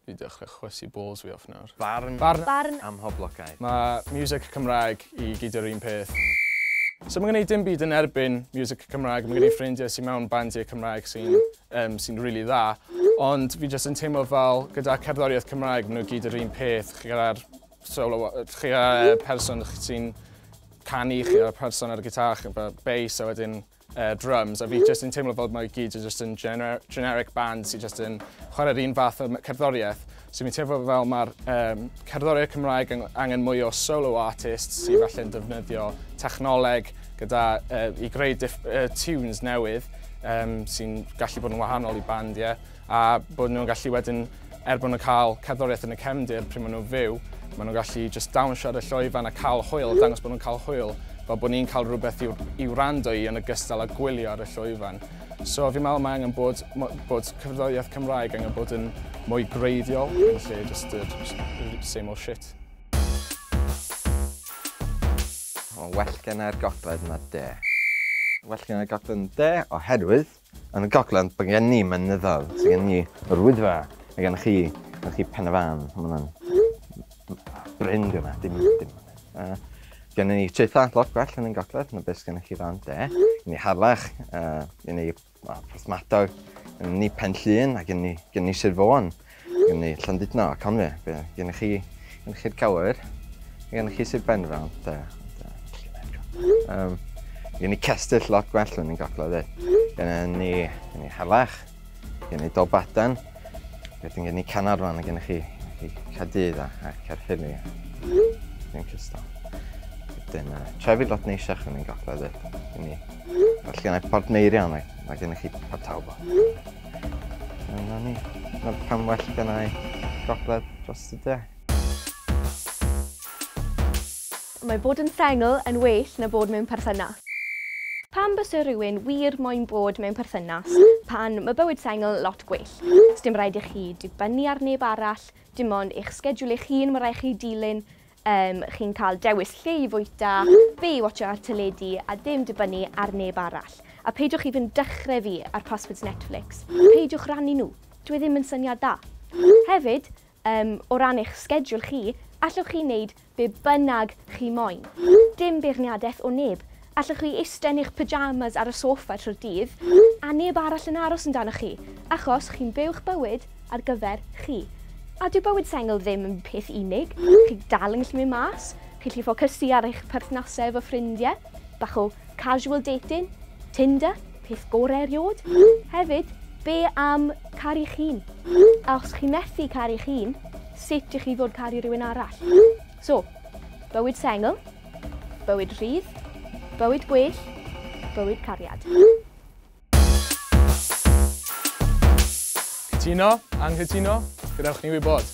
Fi dechrau chwysu balls fi off nawr. Barn. Barn. Barn. Amhoblogaidd. Mae music Cymraeg i gyd yr un peth. So mae'n gwneud dim byd yn erbyn music Cymraeg. Mae gen i ffrindiau sy'n mewn bandiau Cymraeg sy'n sy really dda. Ond fi jyst yn teimlo fel gyda cerddoriaeth Cymraeg, maen nhw gyd yr un peth. Chi gyda'r solo, chi gyda'r person sy'n canu, chi gyda'r person ar y gitar, chi gyda'r bass a wedyn drums, a fi jyst yn teimlo fel mae gyd jyst yn generic band sy'n jyst yn chwarae'r un fath o cerddoriaeth. So fi'n teimlo fel mae'r cerddoriaeth Cymraeg angen mwy o solo artists sy'n falle'n defnyddio technoleg gyda i greu tunes newydd sy'n gallu bod yn wahanol i bandiau, a bod nhw'n gallu wedyn, er bod nhw'n cael cerddoriaeth yn y cefndir pryd maen nhw'n fyw, maen nhw'n gallu just dawnsio ar y llwyfan a cael hwyl, dangos bod nhw'n cael hwyl, fel bod ni'n cael rhywbeth i wrando i yn ogystal â gwylio ar y llwyfan. So fi'n meddwl mae angen bod cerddoriaeth Cymraeg angen bod yn mwy greiddiol, yn lle just the same old shit. O, well gennau'r gogledd na de. Well gennau'r gogledd na de oherwydd yn y gogledd bod gen ni mynyddoedd, so gen ni yr Wyddfa, a gen chi Pen y Fan, ma' hwnna'n bryn di hwnna, dim. Gen ni traethau lot gwell yn y gogledd na beth gen chi fan de. Gen ni Harlech, gen ni Porthmadog, gen ni Pen Llŷn a gen ni Sir Fôn, gen ni Llandudno a Conwy. Gen chi'r Gower, gen chi Sir Benfro, ond gen ni cestyll lot gwell yn y gogledd. Gen ni Harlech, gen ni Dolbadarn, wedyn gen ni Caernarfon a gen chi Caerdydd a Caerffili. Ddim cystal. Wedyn, trefi lot neisiach yn ein gogledd. Felly gen i Portmeirion a gen chi Port Talbot. Dyna ni. Dyna pam well gen i gogledd dros y de. Mae bod yn sengl yn well na bod mewn perthynas. Pam byse rhywun wir moyn bod mewn perthynas pan mae bywyd sengl lot gwell? Sdim rhaid i chi dibynnu ar neb arall, dim ond eich schedule eich hun mae rhaid chi dilyn, chi'n cael dewis lle i fwyta, be i watcho ar teledu a dim dibynnu ar neb arall. A peidiwch i fynd dechrau fi ar passwords Netflix. Peidiwch rannu nhw. Dwi ddim yn syniad da. Hefyd, o ran eich schedule chi, allwch chi wneud be bynnag chi moyn. Dim beirniadaeth o neb. Allwch chi eistedd yn eich pyjamas ar y soffa trwy'r dydd a neb arall yn aros amdanoch chi, achos chi'n byw'ch bywyd ar gyfer chi. A dyw bywyd sengl ddim yn peth unig. Chi dal yn gallu mynd mas, chi'n gallu ffocysu ar eich perthnasau efo ffrindiau, bach o casual dating, Tinder, peth gorau erioed. Hefyd, be am caru'ch hun? A os chi methu caru'ch hun, sut ydych chi fod caru rhywun arall? So, bywyd sengl, bywyd rhydd, bywyd gwell, bywyd cariad. Cytuno? Anghytuno? Gadewch ni wybod.